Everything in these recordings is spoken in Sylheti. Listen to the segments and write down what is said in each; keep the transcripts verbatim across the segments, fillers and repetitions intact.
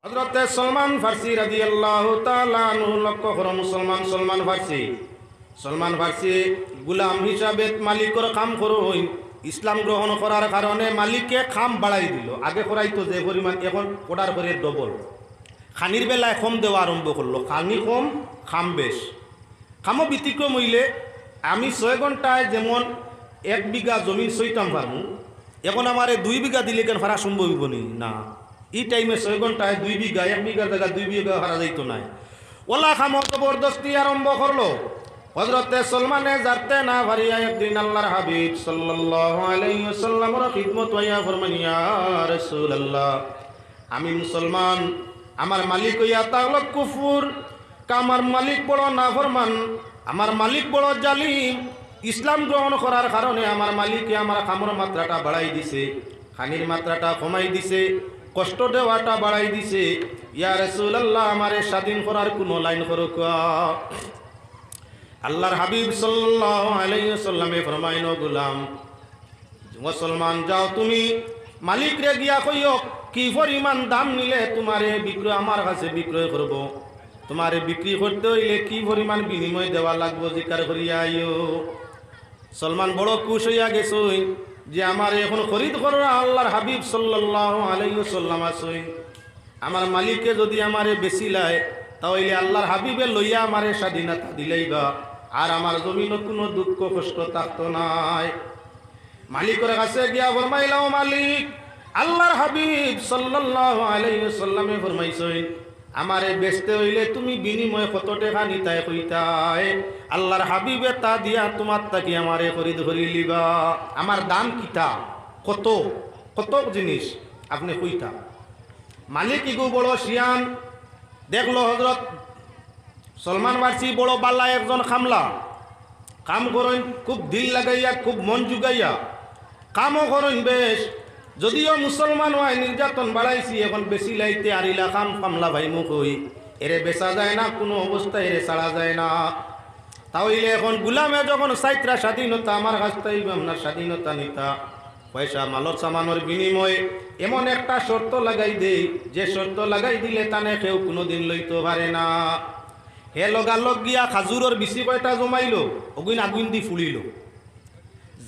হযরতে সলমান ফার্সি রাদিয়াল্লাহু তাআলা আনহু, লক্ষ্য করো মুসলমান সলমান ফার্সি। সলমান ফার্সি গুলাম হিসাবে মালিকর কাম করইন, ইসলাম গ্রহণ করার কারণে মালিকে কাম বাড়াই দিল। আগে করাইতো যে পরিমাণ, এখন অর্ডার করে ডবল। খানির বেলায় কম দেওয়া আরম্ভ করলো, খানি কম, কাম বেশ। কামও ব্যতিক্রম অইলে আমি ছয় ঘন্টায় যেমন এক বিঘা জমিন ছইতাম পারমু, এখন আমারে দুই বিঘা দিলে কেন পারা সম্ভব অইবো নি? না। ই টাইমে ছয় ঘন্টায় দুই বিঘা, এক বিঘার জাগাত দুই বিঘা পারা যাইতো নায়। অলা কামও জবরদস্তি আরম্ভ করলো। হযরতে সলমানে যারতে না পারিয়া একদিন আল্লাহর হাবিব সাল্লাল্লাহু আলাইহি ওয়াসাল্লামর খিদমত আইয়া ফরমাইন, "ইয়া রাসূলুল্লাহ, আমি মুসলমান, আমার মালিক অইয়া তাগলক কুফুর, আমার মালিক বড় নাফরমান, আমার মালিক বড় জালিম। ইসলাম গ্রহণ করার কারণে আমার মালিকে আমার কামর মাত্রাটা বাড়াই দিছে, খানির মাত্রাটা কমাই দিছে, কষ্ট দেওয়াটা বাড়াই দিছে। ইয়া রাসূলুল্লাহ, আমারে স্বাধীন করার কুনু লাইন করউক্কা।" আল্লাহর হাবিব সাল্লাল্লাহু আলাইহি ওয়াসাল্লামে ফরমাইন, "ও গুলাম, মুসলমান, যাও তুমি মালিকরে গিয়া কইও, কি পরিমাণ দাম নিলে তুমারে বিক্রয়, আমার কাছে বিক্রয় করবো, তুমারে বিক্রি করতে অইলে কি পরিমাণ বিনিময় দেওয়া লাগবো, জিকার করিয়া আইও।" সলমান বড় খুশ অইয়া গেছইন যে আমারে এখন খরিদ কররা আল্লাহর হাবিব সাল্লাল্লাহু আলাইহি ওয়াসাল্লাম আছইন। আমার মালিকে যদি আমারে বেচিলায়, তা অইলে আল্লাহর হাবিবে লইয়া আমারে স্বাধীনতা দিলাইবা, আর আমার জমিনো কুনু দুঃখ কষ্ট থাকতো নায়। মালিকর কাছে গিয়া ফরমাইলা, "ও মালিক, আল্লাহর হাবিব সাল্লাল্লাহু আলাইহি ওয়াসাল্লামে ফরমাইছইন, আমারে বেচতে অইলে তুমি বিনিময়ে কত টেকা নিতায় কইতায়, আল্লাহর হাবিবে তা দিয়া তুমার থাকি আমারে খরিদ করিলিবা। আমার দাম কিতা, কত, কত জিনিস আপনে কইতা।" মালিক ইগু বড় শিয়ান, দেখলো হযরত সলমান ফার্সি বড় বালা একজন কামলা, কাম করইন খুব দিল লাগাইয়া, খুব মন জুগাইয়া কামও করইন বেশ। যদিও মুসলমান অয়, নির্যাতন বাড়াইছি, এখন বেচিলাইতে আর ইলা কাম কামলা পাইমু কই, এরে বেচা যায় না, কুনু অবস্থায় এরে ছাড়া যায় না। তা অইলে এখন গুলামে যখন চাইত্রা স্বাধীনতা, আমার কাছ থাকি আপনার স্বাধীনতা নিতা, পয়সা মালর সামানর বিনিময়ে এমন একটা শর্ত লাগাই দেই, যে শর্ত লাগাই দিলে তানে কেউ কুনুদিন লইতো পারে না। হে লগালগ গিয়া খাজুরর বিচি কয়টা জমাইলো, অগুইন আগুইন দি ফুড়িলো।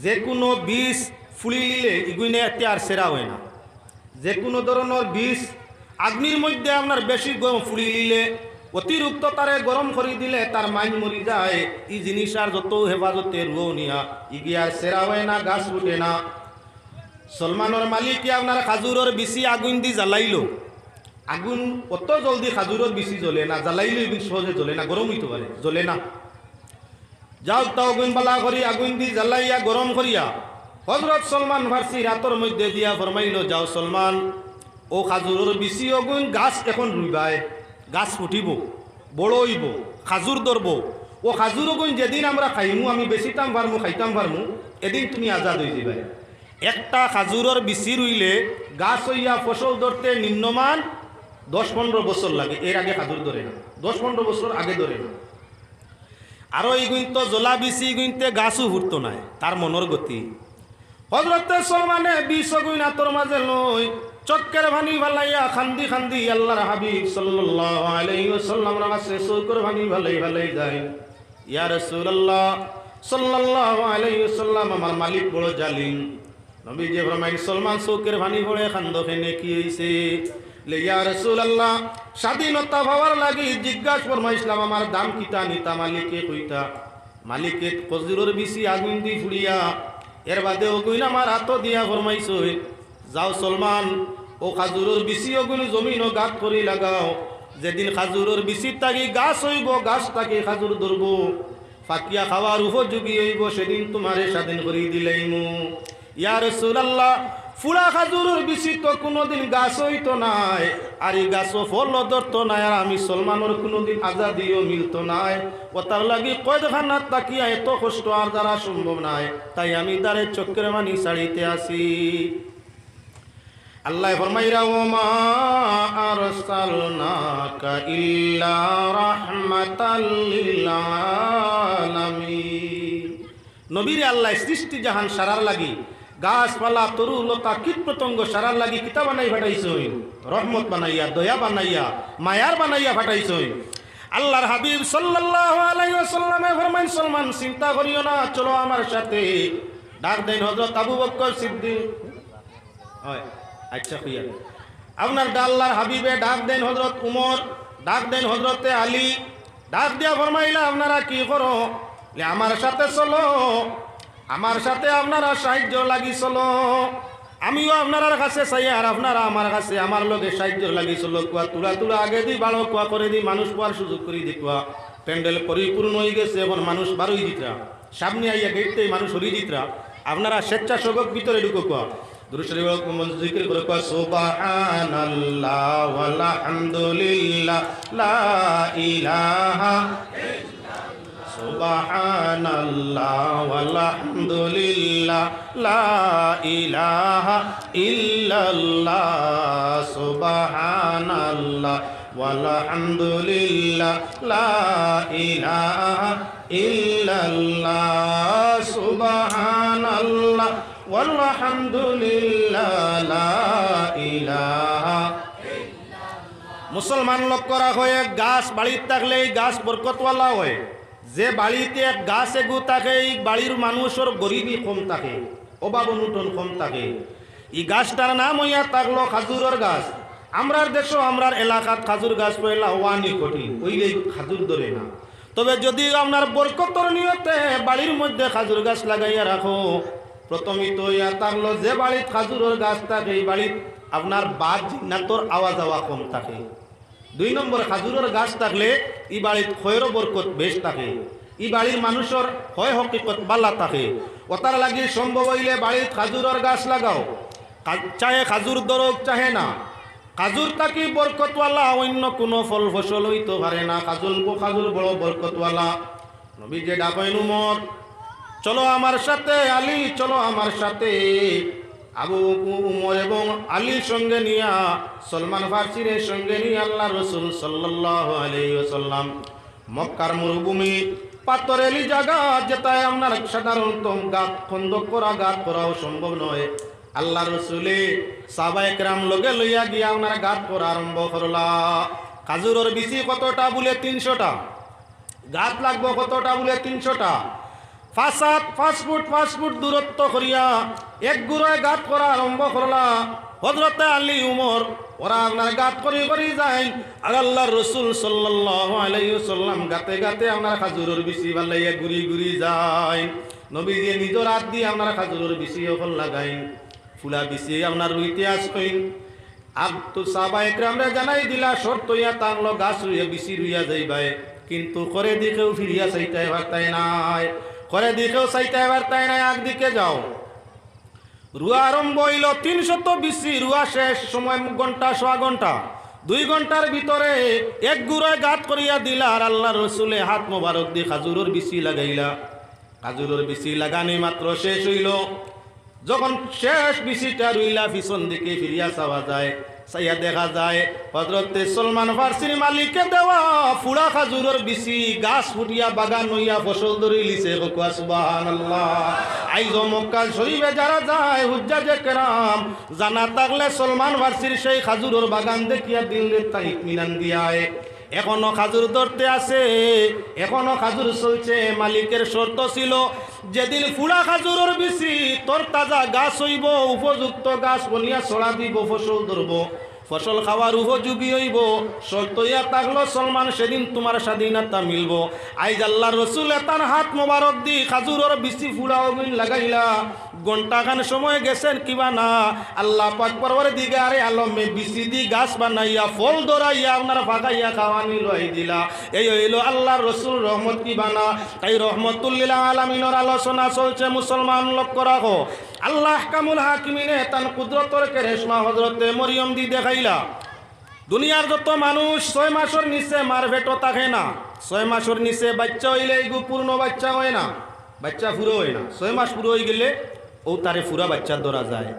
যে কুনু বিচ ফুড়িলিলে ইগুইনে এতে আর সেরা অয় না। যে কুনু ধরনর বিচ আগুইনর মধ্যে আপনার বেশি গরম ফুড়িলিলে, অতিরিক্ত তারে গরম করি দিলে তার মাইন মরি যায়। ই জিনিস আর যত হেফাজতে রুও নিয়া, ইগিয়া আর সেরা অয় না, গাছ উঠে না। সলমানর মালিকে আপনার খাজুরর বিচি আগুইন দি জ্বালাইলো। আগুইন অত জলদি খাজুরর বিচি জ্বলে না, জ্বালাইলে ইগুইন সহজে জ্বলে না, গরম অইতো পারে, জ্বলে না। যাও, তা অগুইন বালা করি আগুইন দি জ্বালাইয়া গরম করিয়া হযরত সলমান ফার্সির আতর মধ্যে দিয়া ফরমাইলো, "যাও সলমান, অউ খাজুরর বিচি অগুইন গাছ এখন রুইবায়, গাছ ফুটিবো, বড় অইবো, খাজুর ধরবো। অউ খাজুর অগুইন যেদিন আমরা খাইমু, আমি বেচিতাম পারমু, খাইতাম পারমু, এদিন তুমি আজাদ অইযিবায়।" একটা খাজুরর বিচি রুইলে গাছ অইয়া ফসল ধরতে নিম্নমান দশ পনরো বছর লাগে, এর আগে খাজুর ধরে না, দশ পনরো বছর আগে ধরে না। আরো ইগুইন তো জ্বলা বিচি, ইগুইনতে গাছও ফুটতো নায়, তার মনর গতি। হযরতে সলমানে বিচ অগুইন আতর মাঝে লই, চক্ষের পানি ফালাইয়া কান্দি কান্দি আল্লাহর হাবিব সাল্লাল্লাহু আলাইহি ওয়াসাল্লামর কাছে চউখর পানি ফালাই ফালাই যায়। ইয়া রাসূলুল্লাহ সাল্লাল্লাহু আলাইহি ওয়াসাল্লাম, আমার মালিক বড় জালিম। নবীজি ফরমাইন, "সলমান, চউখর পানি পড়ে কান্দো কেনে, কি অইছে?" লে, "ইয়া রাসূলুল্লাহ, স্বাধীনতা পাওয়ার লাগি জিজ্ঞাস ফরমাইছলাম, আমার দাম কিতা নিতা, মালিকে কইতা। মালিকে খাজুরর বিচি আগুইন দি ফুড়িয়া, এর বাদে অগুইন আমার আতো দিয়া ফরমাইছইন, 'যাও সলমান, অউ খাজুরর বিচি অগুইন জমিনো গাত করি লাগাও। যেদিন খাজুরর বিচির থাকি গাছ অইবো, গাছ থাকি খাজুর ধরবো, পাকিয়া খাওয়ার উপযোগী অইবো, সেদিন তুমারে স্বাধীন করি দিলাইমু।'" ইয়া রাসূলুল্লাহ, ফুড়া খাজুরর বিচি তো কুনুদিন গাছ অইতো নায়, আর ই গাছো ফলও ধরতো নায়, আর আমি সলমানর কুনুদিন আজাদিও মিলতো নায়। অতার লাগি কয়েদখানাত থাকিয়া এত কষ্ট আর দ্বারা সম্ভব নায়, তাই আমি দ্বারে চক্ষের পানি ছাড়িতে আছি। আল্লায় ফরমাইরা, "ওয়া মা আরসালনাকা ইল্লা রাহমাতাল লিল আলামিন।" নবীরে আল্লায় সৃষ্টি জাহান সারার লাগি গাছপালা, তরু, লতা, কীট পতঙ্গ সারার লাগি কিতা বানাই ফাটাইছইন? রহমত বানাইয়া, দয়া বানাইয়া, মায়ার বানাইয়া ফাটাইছইন। আল্লাহর হাবিব সাল্লাল্লাহু আলাইহি ওয়াসাল্লামে ফরমাইন, "সলমান, চিন্তা করিও না, চলো আমার সাথে।" ডাক দেন হযরত আবু বকর সিদ্দিক। অয়, আচ্ছা, কইয়া। আপনার দা-, আল্লাহর হাবিবে ডাক দেন হযরত উমর, ডাক দেন হযরতে আলী, ডাক দিয়া ফরমাইলা, "আপনারা কি করো? বলে, 'আমার সাথে চলো, আমার সাথে আপনারা সাহায্যর লাগি চলো। আমিও আপনারার কাছে চাই, আর আপনারা আমার কাছে, আমার লগে সাহায্যর লাগি চলো।" কুয়া তুলা তুলা আগেদি বাড়ো, কুয়া করেদি মানুষ কুয়ার সুযোগ করি দি কুয়া। প্যান্ডেল পরিপূর্ণ অই গেছে, এখন মানুষ বারই দিতরা। সামনে আইয়া গেট থাকি মানুষ হরি দিতরা। আপনারা স্বেচ্ছাসেবক ভিতরে ঢুকো কুয়া। দুরূদ শরীফ পড়ো, জিকির করো কুয়া, "সুবহানাল্লাহ ওয়াল হামদুলিল্লাহ, লা ইলাহা, সুবহানাল্লাহ ওয়াল হামদুলিল্লাহ, লা ইলাহা ইল্লাল্লাহ, সুবহানাল্লাহ ওয়াল হামদুলিল্লাহ, লা ইলাহা ইল্লাল্লাহ, সুবহানাল্লাহ ওয়াল হামদুলিল্লাহ, লা ইলাহা।" মুসলমান, লক্ষ্য রাখো, এক গাছ বাড়িত থাকলে ই গাছ বরকতওয়ালা অয়। যে বাড়িত এক গাছ এগু থাকে, ই বাড়ির মানুষর গরিবি কম থাকে, অভাব অনটন কম থাকে। ই গাছটার নাম অইয়া থাকলো খাজুরর গাছ। আমরার দেশো, আমরার এলাকাত খাজুর গাছ পয়লা অওয়ানি কঠিন, অইলে খাজুর ধরে না। তবে যদি আপনার বরকতর নিয়তে বাড়ির মধ্যে খাজুর গাছ লাগাইয়া রাখো, প্রথমিত অইয়া থাকলো যে বাড়িত খাজুরর গাছ থাকে, ই বাড়িত আপনার বাদ জিন্নাতর আওয়া যাওয়া কম থাকে। দুই নম্বর, খাজুরর গাছ থাকলে ই বাড়িত খয়র বরকত বেশ থাকে, ই বাড়ির মানুষর হয় হকিকত বালা থাকে। অতার লাগি সম্ভব অইলে বাড়িত খাজুরর গাছ লাগাও, কা-, চাহে খাজুর ধরুক চাহে না। খাজুর থাকি বরকতওয়ালা অইন্য কুনু ফল ফসল অইতো পারে না। খাজুর, খাজুর বড় বরকতওয়ালা। নবীজি ডাকইন উমর, "চলো আমার সাথে।" আলী, "চলো আমার সাথে।" আবু উ-, উমর এবং আলীর সঙ্গে নিয়া, সলমান ফার্সিরে সঙ্গে নিয়া আল্লাহর রসুল সাল্লাল্লাহু আলাইহি ওয়াসাল্লাম মক্কার মরুভূমি, পাথরেলি জাগা, যেটায় আপনার সাধারণত গাত, খন্দক করা, গাত করাও সম্ভব নয়। আল্লাহর রসুলে সাহাবা একরাম লগে লইয়া গিয়া আপনার গাত করা আরম্ভ করলা। খাজুরর বিচি কতটা? বুলে, "তিনশোটা।" গাত লাগবো কতটা? বুলে, "তিনশোটা।" পাঁচ হাত, পাঁচ ফুট, পাঁচ ফুট দূরত্ব করিয়া এক গুড়ায় গাত করা আরম্ভ করলা। হযরতে আলী, উমর, ওরা আপনার গাত করি করি যাইন, আর আল্লাহর রসুল সাল্লাল্লাহু আলাইহি ওয়াসাল্লাম গাতে গাতে আপনার খাজুরর বিচি ফালাইয়া ঘুরি ঘুরি যাইন। নবীজি নিজর আত দি আপনার খাজুরর বিচি অকল লাগাইন, ফুলা বিচি আপনার রুইতে আসইন। আর তো সাহাবা একরামরে জানাই দিলা, শর্ত অইয়া থাকলো গাছ রুইয়া বিচি রুইয়া যাইবায়, কিন্তু খরেদি কেউ ফিরিয়া চাইতায় পারতায় নায়, খরেদি কেউ চাইতায় পারতায় নায়, আগ দিকে যাও। রুয়া আরম্ভ অইলো, তিনশত বিচি রুয়া শেষ, সময় ঘন্টা, সোয়া ঘন্টা, দুই ঘন্টার ভিতরে এক গুড়ায় গাত করিয়া দিলা, আর আল্লাহর রসুলে হাত মোবারক দি খাজুরর বিচি লাগাইলা। খাজুরর বিচি লাগানি মাত্র শেষ অইলো, যখন শেষ বিচিটা রুইলা, পিছন দিকে ফিরিয়া চাওয়া যায়, চাইয়া দেখা যায়, হযরতে সলমান ফার্সির মালিকে দেওয়া ফুড়া খাজুরর বিচি, গাছ ফুটিয়া বাগান অইয়া ফসল ধরিলিছে। কউক্কা সুবহানাল্লাহ। আইজও মক্কা শরীফে যারা যায়, হুজ্জাজে কেরাম, জানা থাকলে সলমান ফার্সির সেই খাজুরর বাগান দেখিয়া দিলরে তাই ইতমিনান দিয়ায়। এখনো খাজুর ধরতে আছে, এখনো খাজুর চলছে। মালিকের শর্ত ছিল, যেদিন ফুড়া খাজুরর বিচি তরতাজা গাছ অইবো, উপযুক্ত গাছ বনিয়া ছড়া দিবো, ফসল ধরবো, ফসল খাওয়ার উপযোগী অইবো, শর্ত অইয়া থাকলো, সলমান, সেদিন তুমার স্বাধীনতা মিলবো। আইজ আল্লাহর রসুলে তান হাত মোবারক দি খাজুরর বিচি ফুড়া অগুইন লাগাইলা। ঘন্টাখান সময় গেছে কিবা না, আল্লাহ পাক পরওয়ারদিগারে আলমে বিচি দি গাছ বানাইয়া, ফল ধরাইয়া, আপনার ফাকাইয়া খাওয়ানি লই দিলা। এই অইলো আল্লাহর রসুল রহমত কিবা না। তাই রহমতুল্লিল আলামিনর আলোচনা চলছে, মুসলমান লক্ষ্য রাখো। আল্লাহ আহকামুল হাকিমিনে তান কুদরতর কেরেশমা হযরতে মরিয়ম দি দেখাইলা। দুনিয়ার যত মানুষ ছয় মাসর নিচে মার পেটো থাকে না, ছয় মাসর নিচে বাইচ্চা অইলে ইগু পূর্ণ বাইচ্চা অয় না, বাইচ্চা পুরো অয় না। ছয় মাস পুরো অইগেলে অউ তারে পুরা বাইচ্চা ধরা যায়।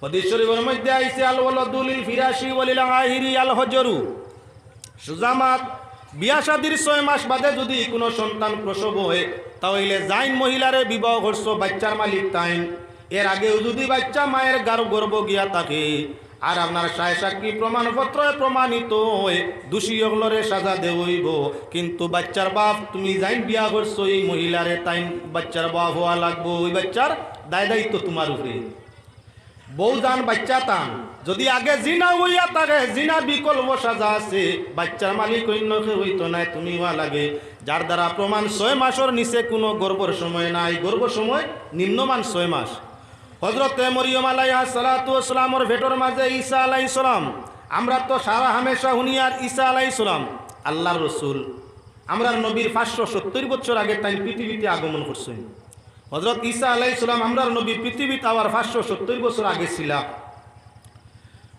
হাদিস শরীফর মধ্যে আইছে, "আল ওয়ালাদু লিল ফিরাশি ওয়ালিল আহিরি আল হজরু।" সুজামাত, বিয়া শাদির ছয় মাস বাদে যুদি কুনু সন্তান প্রসব অয়, তা অইলে যাইন মহিলারে বিবাহ করছো, বাইচ্চার মালিক তাইন। এর আগেও যুদি বাইচ্চা মায়ের গার-, গর্ভ গিয়া থাকে, আর আপনার সায় সাক্ষী প্রমাণপত্র প্রমাণিত অয়, দোষী অকলরে সাজা দেওয়া অইবো। কিন্তু বাইচ্চার বাপ, তুমি যাইন বিয়া করছো, এই মহিলারে তাইন বাইচ্চার বাপ অওয়া লাগবো, ওই বাইচ্চার দায় দায়িত্ব তুমার উপরে। বউ যান বাইচ্চা তান, যুদি আগে জিনা অইয়া থাকে, জিনা বিকল্প সাজা আছে, বাইচ্চার মালিক অইন্য কেউ অইতো নায়, তুমি অওয়া লাগে। যার দ্বারা প্রমাণ ছয় মাসর নিচে কুনু গর্ভর সময় নাই, গর্ভর সময় নিম্নমান ছয় মাস। হজরতে মরিয়ম আলাইহাস সালাতু ওয়াস সালামর পেটর মাঝে ঈসা আলাইহিস সালাম, আমরা তো সারা হামেশা হুনিয়ার ঈসা আলাইহিস সালাম, আল্লার রসুল, আমরার নবীর পাঁচশো সত্তইর বছর আগে তাইন পৃথিবীতে আগমন করছইন। হজরত ঈসা আলাইহিস সালাম আমরার নবী পৃথিবীত আওয়ার পাঁচশো সত্তইর বছর আগে ছিলা।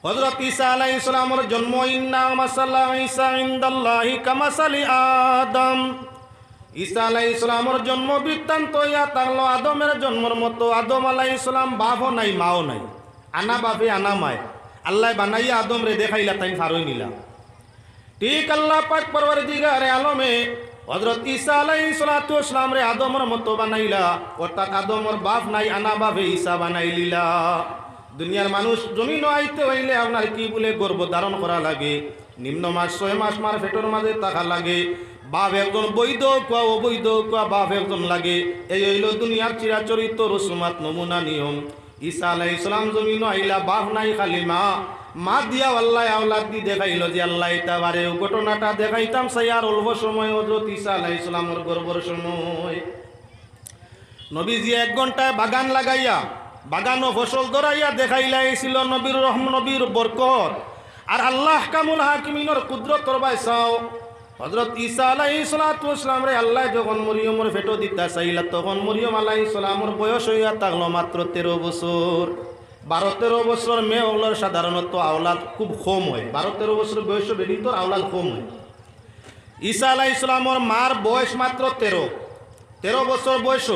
হজরত ঈসা আলাইহিস সালামর জন্ম, ইন্না মাসালা ঈসা ইনদাল্লাহি কামাসালি আদম। ঈসা আলাইহিস সালামর জন্ম বৃত্তান্ত অইয়া থাকলো আদমের জন্মর মতো। আদম আলাইহিস সালাম বাপও নাই, মাও নাই, আনা বাপে আনা মায়। আল্লায় বানাইয়া আদমরে দেখাইলা, তাইন ফারই নিলা। ঠিক আল্লাহ পাক পরওয়ারদিগারে আলমে হজরত ঈসা আলাইহিস সালাতু ওয়াস সালামরে আদমর মতো বানাইলা, অর্থাৎ আদমর বাপ নাই, আনা বাপে ঈসা বানাইলিলা। দুনিয়ার মানুষ জমিনো আইতে অইলে আপনার কি বলে গর্ভ ধারণ করা লাগে, নিম্ন মাস ছয় মাস মার পেটর মাঝে থাকা লাগে, বাপ একজন বৈধ কুয়া, অবৈধ কুয়া, বাপ একজন লাগে। এই অইলো দুনিয়ার চিরাচরিত রসুমাত, নমুনা, নিয়ম। ঈসা আলাইহিস সালাম জমিনো আইলা, বাপ নাই, খালি মা। মা দিয়াও আল্লায় আওলাদ দি দেখাইলো যে আল্লায় ইতা পারে। অউ ঘটনাটা দেখাইতাম চাই আর অল্প সময় হজরত ঈসা আলাইহিস সালামর গর্ভর সময়। নবীজি এক ঘন্টায় বাগান লাগাইয়া, বাগানো ফসল ধরাইয়া দেখাইলা, এই ছিল নবীর রহম, নবীর বরকত। আর আল্লাহ আহকামুল হাকিমিনর কুদরতর বায় চাও। হজরত ঈসা আলাইহিস সালাতু ওয়াস সালামরে আল্লায় যখন মরিয়মর পেটো দিতা চাইলা, তখন মরিয়ম আলাইহিস সালামর বয়স অইয়া থাকলো মাত্র তেরো বছর। বারো তেরো বছর মেয়ে অকলর সাধারণত আওলাদ খুব কম অয়, বারো তেরো বছর বয়স বেটিন্তর আওলাদ কম অয়। ঈসা আলাইহিস সালামর মার বয়স মাত্র তেরো, তেরো বছর বয়স।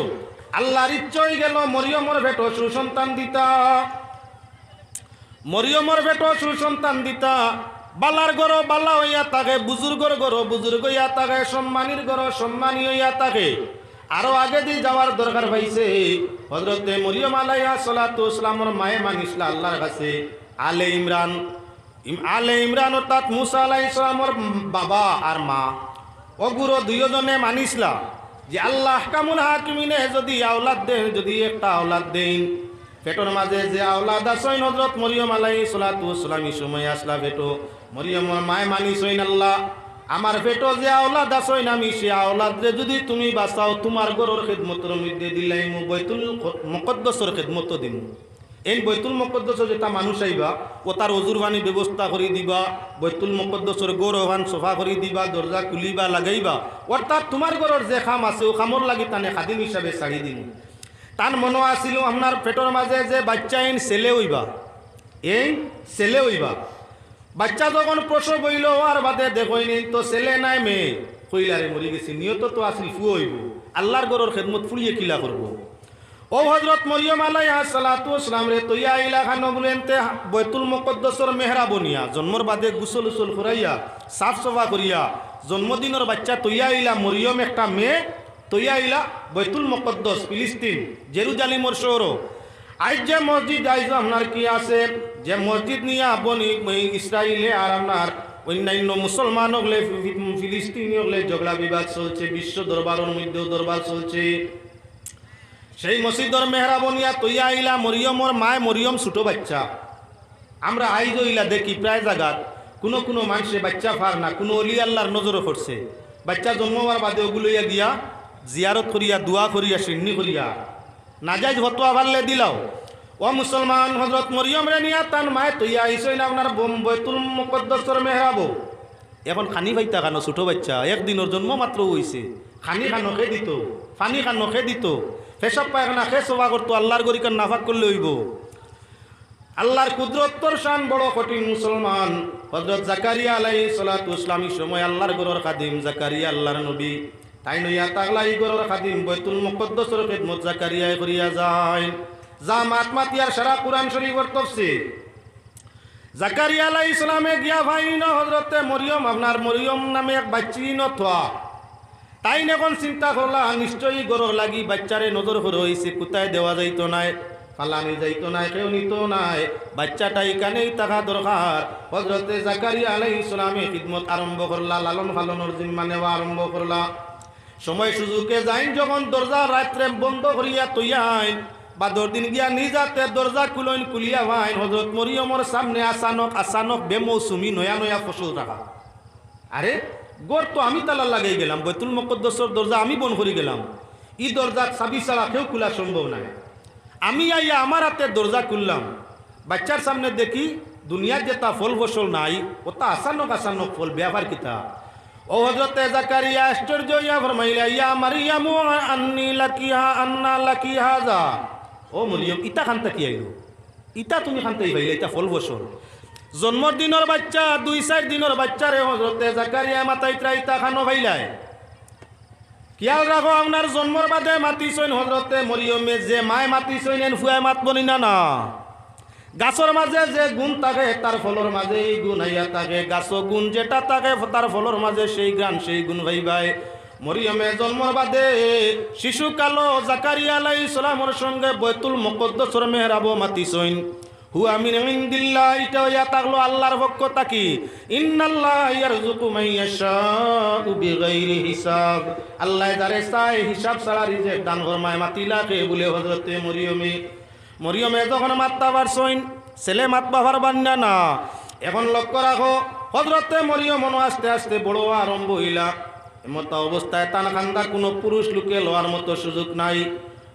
আল্লার ইচ্ছা অইগেলো মরিয়মর পেটো সুসন্তান দিতা। মরিয়মর পেটো সুসন্তান দিতা, বালার ঘরো বালা অইয়া থাকে, বুজুর্গর ঘরো বুজুর্গ অইয়া থাকে, সম্মানীর ঘরো সম্মানী অইয়া থাকে। আরো আগেদি যাওয়ার দরকার পাইছে। হজরতে মরিয়ম আলাইহাস সালাতু ওয়াস সালামর মায়ে মানিছলা আল্লার কাছে। আলে ইমরান, ইম-, আলে ইমরান অর্থাৎ মুসা আলাইহিস সালামর বাবা আর মা, অগুরো দুইওজনে মানিছলা যে আল্লাহ আহকামুল হাকিমিনে যুদি আওলাদ দেইন, যুদি একটা আওলাদ দেইন, পেটর মাঝে যে আওলাদ আছইন, হজরত মরিয়ম আলাইহিস সালাতু ওয়াস সালাম ই সময় আছলা পেটো। মরিয়মর মায়ে মানিছইন, আল্লাহ, আমার পেটো যে আওলাদ আছইন, আমি সে আওলাদরে যুদি তুমি বাচাও, তুমার ঘরর খেদমতর মধ্যে দিলাইমু, বাইতুল খ-, মুকদ্দসর খেদমতো দিমু। এইন বাইতুল মুকদ্দসো যেতা মানুষ আইবা, অতার অজুর পানি ব্যবস্থা করি দিবা, বাইতুল মুকদ্দসর ঘর অখান সফা করি দিবা, দরজা খুলিবা, লাগাইবা, অর্থাৎ তুমার ঘরর যে কাম আছে, অউ কামর লাগি তানে খাদিম হিসাবে ছাড়ি দিমু। তান মনো আছিল, আপনার পেটর মাঝে যে বাইচ্চা এইন ছেলে অইবা, এইন ছেলে অইবা। বাইচ্চা যখন প্রসব অইলো, অওয়ার বাদে দেখইন এইন তো ছেলে নায় মেয়ে, কইলা রে মরি গেছি, নিয়ত তো আছিল ফুয়া অইবো, আল্লার ঘরর খেদমত ফুড়িয়ে কিলা করবো? অউ হজরত মরিয়ম আলাইহাস সালাতু ওয়াস সালামরে তইয়া আইলা খানো বুলে এনতে বাইতুল মুকদ্দসর মেহরাব নিয়া, জন্মর বাদে গোসল উসল করাইয়া, সাফ সফা করিয়া, জন্মদিনর বাইচ্চা তইয়া আইলা মরিয়ম একটা মেয়ে, তইয়া আইলা বাইতুল মুকদ্দস, ফিলিস্তিন, জেরুজালিমর শহরো। আইজ যে মসজিদ, আইজ আপনার কি আছে, যে মসজিদ নিয়া বনি ইসরাইলে আর আপনার অইন্যান্য মুসলমান অকলে, ফি-, ফিলিস্তিনি অকলে ঝগড়া বিবাদ চলছে, বিশ্ব দরবারর মধ্যেও দরবার চলছে। সেই মসজিদর মেহরাব নিয়া তইয়া আইলা মরিয়মর মায়, মরিয়ম ছুটো বাইচ্চা। আমরা আইজ অইলা দেখি প্রায় জাগাত কুনু কুনু মানষে বাইচ্চা পার না, কুনু অলি আল্লার নজরো পড়ছে, বাইচ্চা জন্ম অওয়ার বাদে অগু লইয়া গিয়া জিয়ারত করিয়া, দোয়া করিয়া, শিন্নি করিয়া, নাজাইজ ফতোয়া পারলে দিলাও। ও মুসলমান, হজরত মরিয়মরে নিয়া তান মায় তইয়া আইছইন আপনার বোম-, বাইতুল মুকদ্দসর মেহরাবো। এখন খানি পাইতা খানো ছুটো বাইচ্চা, এক দিনর জন্ম মাত্র অইছে, খানি খানো কে দিতো, পানি খানো কে দিতো, পেশাব পায়খানা কে সফা করতো, আল্লার ঘর ইখান নাপাক করলে অইবো? আল্লার কুদরতর শান বড় কঠিন মুসলমান। হজরত জাকারিয়া আলাইহিস সালাতু ওয়াস সালাম ই সময় আল্লার ঘরর খাদিম, জাকারিয়া আল্লার নবী, তাইন অইয়া থাকলা ই ঘরর খাদিম, বাইতুল মুকদ্দসর খেদমত জাকারিয়ায় করিয়া যাইন। যা মাত মাতিয়ার সারা কুরআন শরীফর তফসির। জাকারিয়া আলাইহিস সালামে গিয়া পাইন হজরতে মরিয়ম, আপনার মরিয়ম নামে এক বাইচ্চি ইনো থোয়া। তাইন এখন চিন্তা করলা, নিশ্চয়ই ঘরর লাগি বাইচ্চারে নজর করা অইছে, কুতায় দেওয়া যাইতো নায়। ফালানি যাইতো নায়, কেউ নিতো নায়, বাচ্চাটা ইখানেউ থাকা দরকার। হজরতে জাকারিয়া আলাইহিস সালামে খিদমত আরম্ভ করলা, লালন পালনর জিম্মা নেওয়া আরম্ভ করলা। সময় সুযোগে যাইন যখন দরজা রাত্রে বন্ধ করিয়া থইয়াইন, বাদর দিন গিয়া নিজ আতে দরজা খুলইন, খুলিয়া পাইন হজরত মরিয়মর সামনে আচানক, আচানক বেমৌসুমি নয়া নয়া ফসল রাখা। আরে, ঘর তো আমি তালা লাগাই গেলাম, বাইতুল মুকাদ্দাসর দরজা আমি বন্ধ করি গেলাম, ই দরজার চাবি ছাড়া কেউ খুলা সম্ভব নায়। আমি আইয়া আমার আতে দরজা খুললাম, বাচ্চার সামনে দেখি দুনিয়ার যেতা ফল ফসল নাই, ওতা আচানক আচানক ফল, ব্যাপার কিতা? ও হজরতে জাকারিয়া আশ্চর্য অইয়া ফরমাইলা, "ইয়া মারিয়ামু আন্নি লাকি হা-, আন্না লাকি হাজা।" ও মরিয়ম, ইতা খান থাকি আইলো? ইতা তুমি খান থাকি পাইলা, ইতা ফল ফসল? জন্মর দিনর বাচ্চা, দুই চাইর দিনর বাচ্চারে হজরতে জাকারিয়া মাতাইতরা, ইতা খানো পাইলায়? খিয়াল রাখো, আপনার জন্মর বাদে মাতিছইন হজরতে মরিয়মে, যে মায় মাতিছইন, এন ফুয়ায় মাতবো নি না, না? গাছর মাঝে যে গুণ থাকে, তার ফলর মাঝে এই গুণ আইয়া থাকে। গাছো গুণ যেটা থাকে, তার ফলর মাঝে সেই ঘ্রাণ, সেই গুণ পাইবায়। মরিয়মে জন্মর বাদে শিশুকালো জাকারিয়া আলাইহিস সালামর সঙ্গে বাইতুল মুকাদ্দাসর মেহরাবো মাতিছইন। হুয়া মিন ইনদিল্লাহ, ইটা অইয়া থাকলো আল্লাহর পক্ষ থাকি। ইন্নাল্লাহ ইয়ারযুকু মান ইয়াশাউ বিগাইরি হিসাব। আল্লায় যারে চায় হিসাব ছাড়া রিজিক দান ফরমায়। মাতিলা কে বুলে? হজরতে মরিয়মে। মরিয়মে যখন মাততা পারছইন, ছেলে মাতবা পারবা না, না। এখন লক্ষ্য রাখো, হজরতে মরিয়ম অনো আস্তে আস্তে বড় অওয়া আরম্ভ অইলা। এমতা অবস্থায় তান কান্দা কুনু পুরুষ লোকে লওয়ার মতো সুযোগ নাই।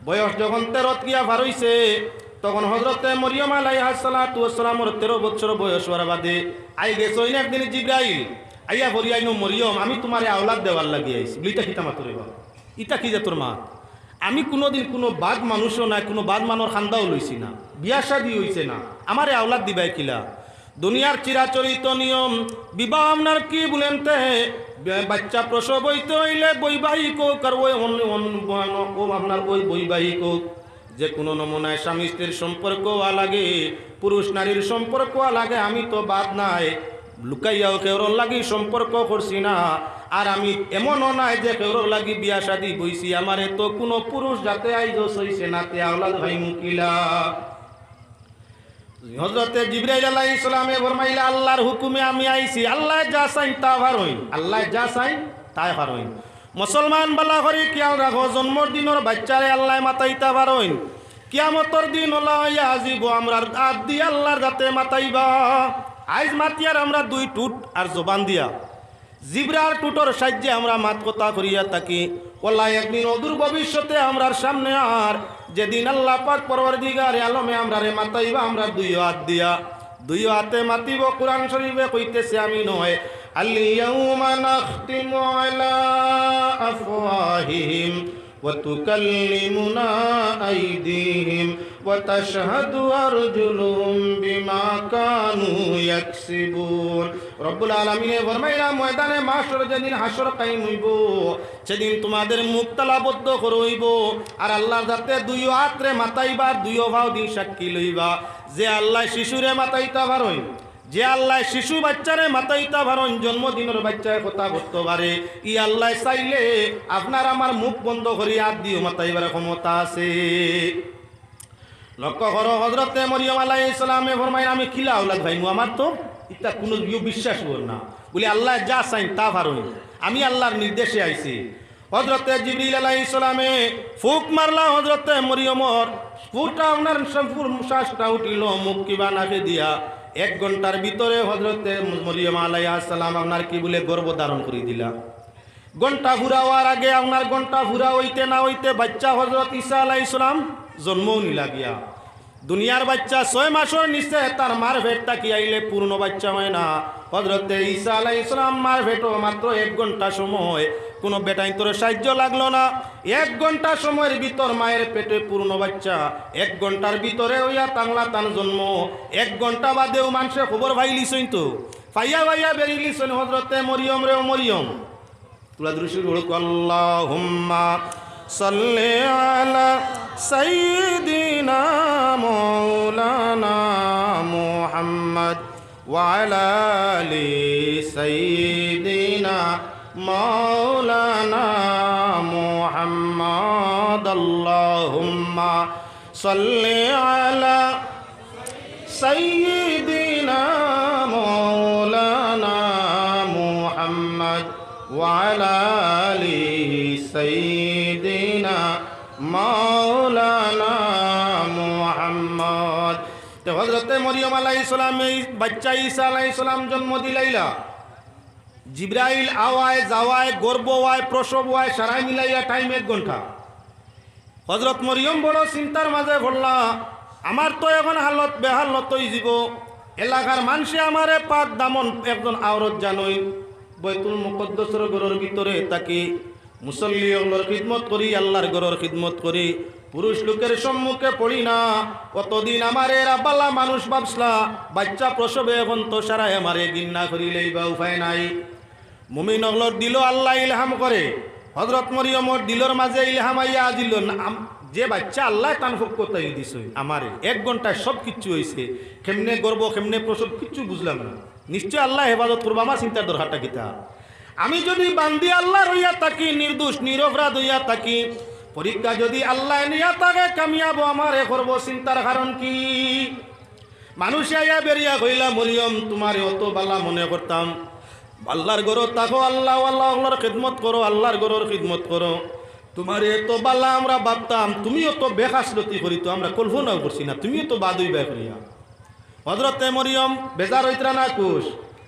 বয়স যখন তেরোত গিয়া পার অইছে, তখন হজরতে মরিয়ম আলাইহাস সালাতু ওয়াস সালামর তেরো বছর বয়স অওয়ার বাদে আই গেছইন একদিন জিব্রাইল, আইয়া ফরিয়াইন, "ও মরিয়ম, আমি তুমারে আওলাদ দেওয়ার লাগি আইছি।" বুলে, "ইতা কিতা মাতো রে বাবা? ইতা কি জাতর মাত? আমি কুনুদিন কুনু বাদ মানুষও নায়, কুনু বাদ মানষর কান্দাও লইছি না, বিয়া শাদি অইছে না, আমারে আওলাদ দিবায় কিলা?" দুনিয়ার চিরাচরিত নিয়ম, বিবাহ আপনার কি বুলেন তে, বে-, বাচ্চা প্রসব অইতে অইলে বৈবাহিক অউক, আর ওই অন-, অন-, অন-, ও আপনার ওই বৈবাহিক অউক, যে কুনু নমুনায় স্বামী স্ত্রীর সম্পর্ক অওয়া লাগে, পুরুষ নারীর সম্পর্ক অওয়া লাগে, আমি তো বাদ নাই। লুকাইয়াও কেউরর লাগি সম্পর্ক করছি না, আর আমি এমনও নায় যে কেউরর লাগি বিয়া শাদি বইছি, আমারে তো কুনু পুরুষ যাতে আইজও ছইছে না, তে আওলাদ পাইমু কিলা? হজরতে জিব্রাইল আলাইহিস সালামে ফরমাইলা, "আল্লাহর হুকুমে আমি আইছি, আল্লায় যা চাইন তা পারইন, আল্লায় যা চাইন তাই পারইন।" মুসলমান বালা করি খিয়াল রাখো, জন্মর দিনর বাচ্চারে আল্লায় মাতাইতা পারইন, কিয়ামতর দিন অলা অইয়া আজিবো আমরার আত দি আল্লাহর যাতে মাতাইবা। আইজ মাতিয়ার আমরা দুই ঠুট আর জবান দিয়া। জিব্রার ঠুটর সাইয্যে আমরা মাত কথা করিয়া থাকি। অলা একদিন অদূর ভবিষ্যতে আমরার সামনে আর যেদিন আল্লাহ পাক পরওয়ারদিগারে আলমে আমরারে মাতাইবা, আমরা দুইও আত দিয়া, দুইও আতে মাতিবো। কোরআন শরীফে কইতেছে আমি নয়, "আল ইয়াউমা নাখতিমু আলা আফওয়াহিহিম ওয়া তুকাল্লিমুনা আইদিহিম ওয়া তাশহাদু আরজুলুহুম বিমা কানু ইয়াকসিবুন।" রব্বুল আলামিনে ফরমাইলা, ময়দানে মাশর যেদিন হাশর কায়েম অইবো, সেদিন তোমাদের মুখ তালাবদ্ধ করা অইবো, আর আল্লাহর যাতে দুইও আতরে মাতাইবা, দুইও পাও দি সাক্ষী লইবা। যে আল্লায় শিশুরে মাতাইতা পারইন, যে আল্লায় শিশু বাচ্চারে মাতাইতা পারইন, জন্মদিনর বাচ্চায় কথা কইতো পারে, ই আল্লায় চাইলে আপনার আমার মুখ বন্ধ করি আত দিও মাতাইবার ক্ষমতা আছে। লক্ষ্য করো, হজরতে মরিয়ম আলাইহিস সালামে ফরমাইন, "আমি কিলা আওলাদ পাইমু? আমার তো ইতা কুনু ইয়ে বিশ্বাস অর না।" বুলে, "আল্লায় যা চাইন তা পারইন, আমি আল্লাহর নির্দেশে আইছি।" হজরতে জিবরিল আলাইহিস সালামে ফুক মারলা হজরতে মরিয়মর, ফুকটা আপনার সম্পূর্ণ শ্বাসটা উঠিল মুখ কিবা নাকে দিয়া। এক ঘন্টার ভিতরে হজরতে মরিয়ম আলাইহিস সালাম আপনার কি বুলে গর্ভ ধারণ করি দিলা। ঘন্টা পুরা অওয়ার আগে, আপনার ঘন্টা পুরা অইতে না অইতে বাচ্চা হজরত ঈসা আলাইহিস সালাম জন্মও নিলা গিয়া। দুনিয়ার বাচ্চা ছয় মাসর নিচে তার মার পেট থাকি আইলে পূর্ণ বাচ্চা অয় না। হজরতে ঈসা আলাইহিস সালাম মার পেটো মাত্র এক ঘন্টা সময়, কুনু বেটাইন্তর সাহায্য লাগলো না। এক ঘন্টা সময়র ভিতর মায়ের পেটে পূর্ণ বাচ্চা, এক ঘন্টার ভিতরে অইয়া তাংলা তান জন্ম। এক ঘন্টা বাদেও মানষে খবর পাইলিছইন তো, পাইয়া পাইয়া বেরিলিছইন, "হজরতে মরিয়ম রে, ও মরিয়ম।" তোরা দুরূদ শরীফ পড়ো, আল্লাহুম্মা সাল্লি আলা সাইয়্যিদিনা মাওলানা মুহাম্মদ ওয়া আলা আলি সাইয়্যিদিনা মাওলানা মুহাম্মদ। আল্লাহুম্মা صل على سيدنا مولانا محمد وعلى آل سيدنا مولانا محمد। তে হযরতে মরিয়ম আলাইহিস সালামে এই বাচ্চা ঈসা আলাইহিস সালাম জন্ম দিলাইলা। জিব্রাইল আওয়ায়, যাওয়ায়, গর্ভ অওয়ায়, প্রসব অওয়ায়, সারাই মিলাইয়া টাইম এক ঘন্টা। হযরত মরিয়ম বড় চিন্তার মাঝে পড়লা, "আমার তো এখন হালত বেহালত অইযিবো, এলাকার মানষে আমারে পাক দামন একজন আওরত জানইন, বাইতুল মুকাদ্দাসর ঘরর ভিতরে থাকি, মুসল্লি অকলর খিদমত করি, আল্লার ঘরর খিদমত করি, পুরুষ লোকের সম্মুখে পড়ি না। অতদিন আমারে এরা বালা মানুষ ভাবছলা, বাচ্চা প্রসবে এখন তো সারাই আমারে ঘিন্না করিলাইবা, উপায় নাই।" মুমিন অকলর দিলো আল্লায় ইলহাম করে, হযরত মরিয়মর দিলর মাঝে ইলহাম আইয়া আজিল, আম-, যে বাচ্চা আল্লায় তান পক্ষ থাকি দিছইন আমারে, এক ঘন্টায় সব কিচ্ছু অইছে, কেমনে গর্ভ, কেমনে প্রসব, কিচ্ছু বুঝলাম না। নিশ্চয় আল্লায় হেফাজত করবা, আমার চিন্তার দরকারটা কিতা? আমি যদি বান্দি আল্লার অইয়া থাকি, নির্দোষ নিরপরাধ অইয়া থাকি, পরীক্ষা যদি আল্লায় নিয়া থাকে, কামিয়াব আমারে করবো, চিন্তার কারণ কি? মানষে আইয়া বেরিয়া কইলা, "মরিয়ম, তুমারে অত বালা মনে করতাম, আল্লার ঘরো থাকো, আল্লাওয়ালা অকলর খিদমত করো, আল্লার ঘরর খিদমত করো, তুমারে অত বালা আমরা ভাবতাম, তুমি অত বেখাছলতি করি তো আমরা কল্পনাও করছি না, তুমি অত বাদ অইবায় করিয়া।" হযরতে মরিয়ম বেজার অইতরা না খুশ?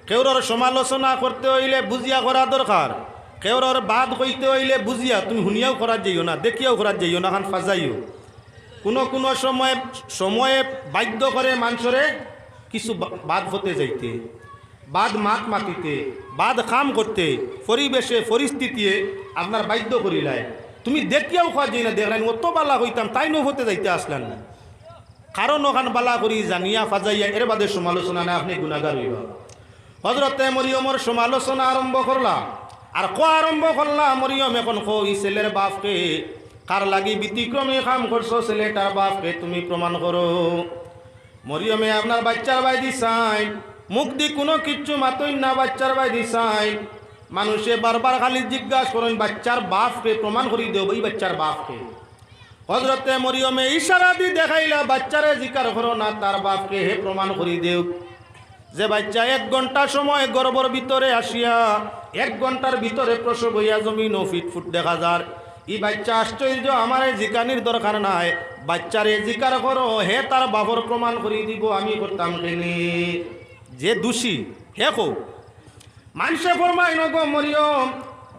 কেউরর সমালোচনা করতে অইলে বুঝিয়া করা দরকার। কেউরর বাদ কইতে অইলে বুঝিয়া, তুমি হুনিয়াও করাত যাইও না, দেখিয়াও করাত যাইও না, খান ফাজাইও। কুনু কুনু সময়, সময়ে বাধ্য করে মানষরে কিছু বা-, বাদ পথে যাইতে, বাদ মাত মাতিতে, বাদ কাম করতে, পরিবেশে, পরিস্থিতিয়ে আপনার বাধ্য করিলায়। তুমি দেখিয়াও করাত যাইও না, দেখলায় অত বালা কইতাম, তাইন অউ পথে যাইতা আছলান না। কারণ অখান বালা করি জানিয়া ফাজাইয়া এর বাদে সমালোচনা না, আপনে গুনাগার অইবা। হযরতে মরিয়মর সমালোচনা আরম্ভ করলা, আর কওয়া আরম্ভ করলা, "মরিয়ম, এখন কও, ই ছেলের বাপ কে? কার লাগি ব্যতিক্রমী কাম করছো, ছেলেটার বাপ কে তুমি প্রমাণ করো।" মরিয়মে আপনার বাইচ্চার বায়দি চাইন, মুখদি কুনু কিচ্ছু মাতইন না, বাইচ্চার বায়দি চাইন। মানষে বারবার খালি জিজ্ঞাস করইন, "বাইচ্চার বাপ কে? প্রমাণ করি দেও, ই বাইচ্চার বাপ কে?" হযরতে মরিয়মে ইশারা দি দেখাইলা, "বাইচ্চারে জিকার করো না, তার বাপ কে, হে প্রমাণ করি দেউক।" যে বাইচ্চা এক ঘন্টা সময় গর্ভর ভিতরে আসিয়া এক ঘন্টার ভিতরে প্রসব অইয়া জমিনো ফিটফুট দেখা যার, ই বাইচ্চা আশ্চর্য, আমারে জিকানির দরকার নাই, বাইচ্চারে জিকার করো, হে তার বাপর প্রমাণ করি দিবো, আমি করতাম কেনে? যে দোষী, হে কউক। মানষে ফরমাইন, "ওগো মরিয়ম,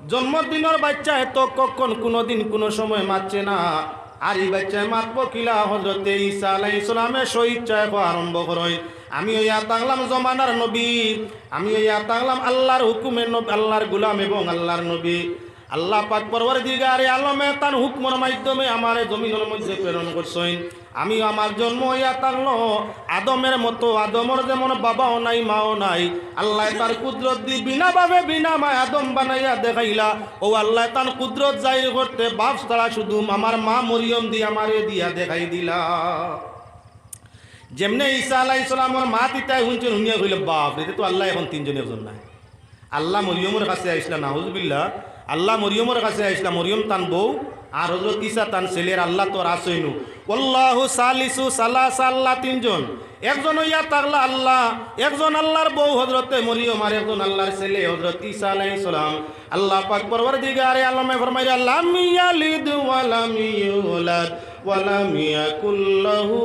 জন্মদিনর বাইচ্চায় তো কখন কুনুদিন কুনু সময় মাতছে না, আর ই বাইচ্চায় মাতবো কিলা?" হযরতে ঈসা আলাইহিস সালামে স্বইচ্ছায় কওয়া আরম্ভ করইন, "আমি অইয়া থাকলাম জমানার নবী, আমি অইয়া থাকলাম আল্লার হুকুমের নব-, আল্লার গোলাম এবং আল্লার নবী। আল্লা পাক পরওয়ারদিগারে আলমে তান হুকুমর মাধ্যমে আমারে জমিনর মধ্যে প্রেরণ করছইন।" আমিও আমার জন্ম অইয়া থাকলো আদমের মতো, আদমর যেমন বাবাও নাই, মাও নাই। আল্লায় তার কুদরত দি বিনা বাপে বিনা মায় আদম বানাইয়া দেখাইলা। অউ আল্লায় তান কুদরত জাহির করতে বাপ ছাড়া শুধু আমার মা মরিয়ম দি আমারে দিয়া দেখাই দিলা। যেমনে ঈসা আলাইহিস সালামর মা তিতায় হুনছইন, হুনিয়া কইলা, "বাপ রে, ইতা তো আল্লায় এখন তিনজন একজন নায়।" আল্লা মরিয়মর কাছে আইছলা, নাউজুবিল্লাহ, আল্লা মরিয়মর কাছে আইছলা, মরিয়ম তান বউ, আর হযরত ঈসা তান ছেলে, আর আল্লা তো আর আছইনউ। ওয়াল্লাহু সালিসু সালাসা, আল্লা তিনজন, একজন অইয়া থাকলা আল্লা, একজন আল্লার বউ হযরতে মরিয়ম, আর একজন আল্লার ছেলে হযরত ঈসা আলাইহিস সালাম। আল্লা পাক পরওয়ারদিগারে আলমে ফরমাইরা, "লাম ইয়ালিদ ওয়া লাম ইউলাদ ওয়া লাম ইয়াকুল লাহু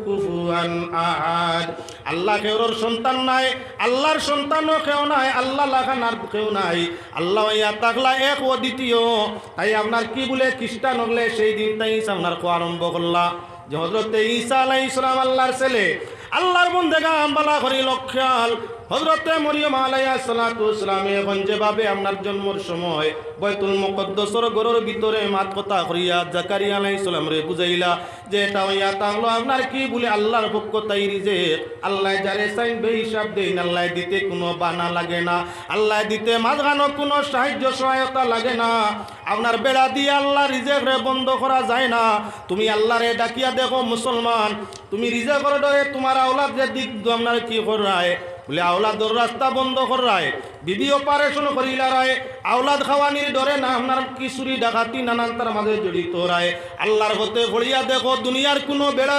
কুফুয়ান আহাদ।" আল্লা কেউরর সন্তান নায়, আল্লার সন্তানও কেউ নায়, আল্লা লাখান আর কেউ নাই। আল্লা অইয়া থাকলা এক অদ্বিতীয়। তাই আপনার কিবুলে খ্রিস্টান অকলে সেই দিন তাই আপনার কওয়া আরম্ভ করলা যে হযরতে ঈসা আলাইহিস সালাম আল্লার ছেলে, আল্লার বন্দেগান, বালা করি লক্ষ্যাল। হযরতে মরিয়ম আলাইহাস সালাতু ওয়াস সালামে এখন যেভাবে আপনার জন্মর সময় বাইতুল মুকাদ্দাসর ঘরর ভিতরে মাত কথা করিয়া জাকারিয়া আলাইহিস সালামরে বুঝাইলা, যে এটা অইয়া থাকলো আপনার কিবুলে আল্লার পক্ষ তাই রিজেক। আল্লায় যারে চাইন বেহিসাব দেইন, আল্লায় দিতে কুনু বানা লাগে না, আল্লায় দিতে মাঝখানো কুনু সাহায্য সহায়তা লাগে না। আপনার বেড়া দিয়া আল্লার রিজেকরে বন্ধ করা যায় না। তুমি আল্লারে ডাকিয়া দেখো মুসলমান, তুমি রিজেকর ডরে তুমার আওলাদরে দিক দু আপনার কি করায়, বুলে আওলাদর রাস্তা বন্ধ কররায়, বিবি অপারেশন করিলারায়, আওলাদ খাওয়ানির ডরে না আপনার কি চুরি ডাকাতি নানানতার মাঝে জড়িত রায়। আল্লার পথে পড়িয়া দেখো, দুনিয়ার কুনু বেড়া